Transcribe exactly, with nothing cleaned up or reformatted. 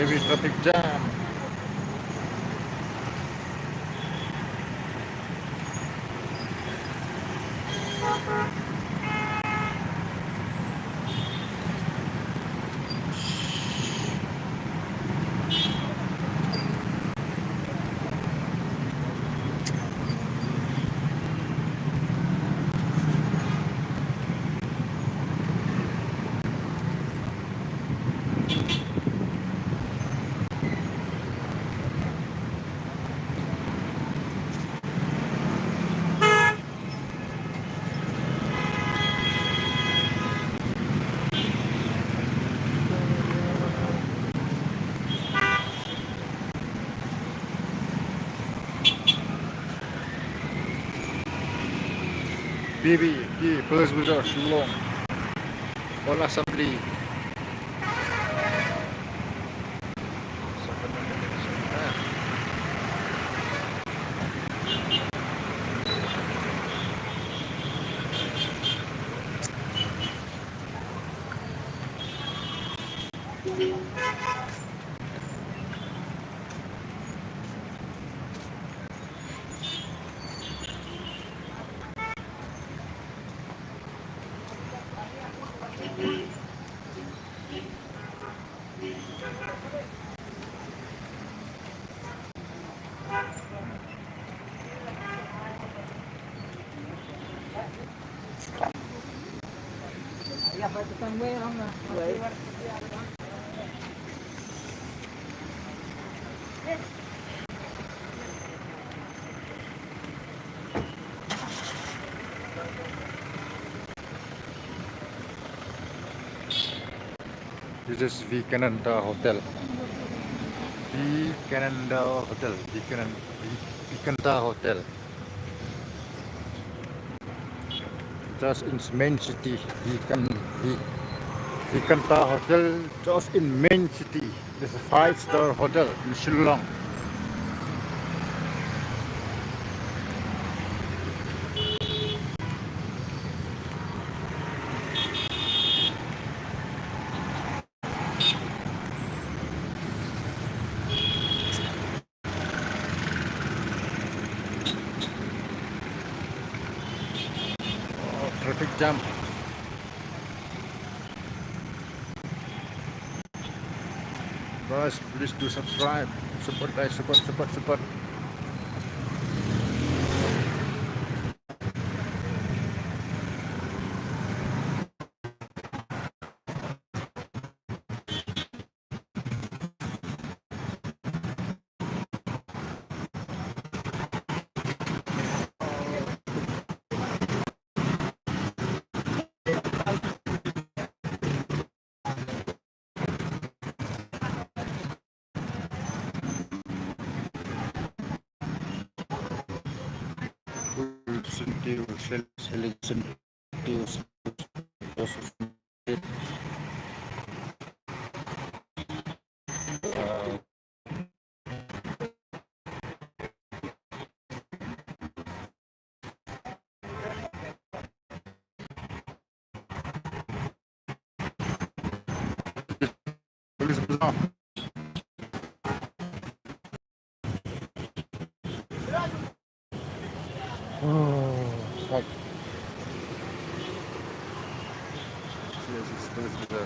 Heavy traffic jam. B B P People's Bazaar, Shillong. All Assembly. This is Vivekananda Hotel. Vivekananda Hotel. Vivekananda, Vivekananda Hotel. Just in main city. Vivekan-, Vi-, Vivekananda Hotel, just in main city. It's a five-star hotel in Shillong. Oh, traffic jam. Guys, please do subscribe. Support, guys, support, support, support. Oh, fuck. Yes, it's, it's, it's, uh,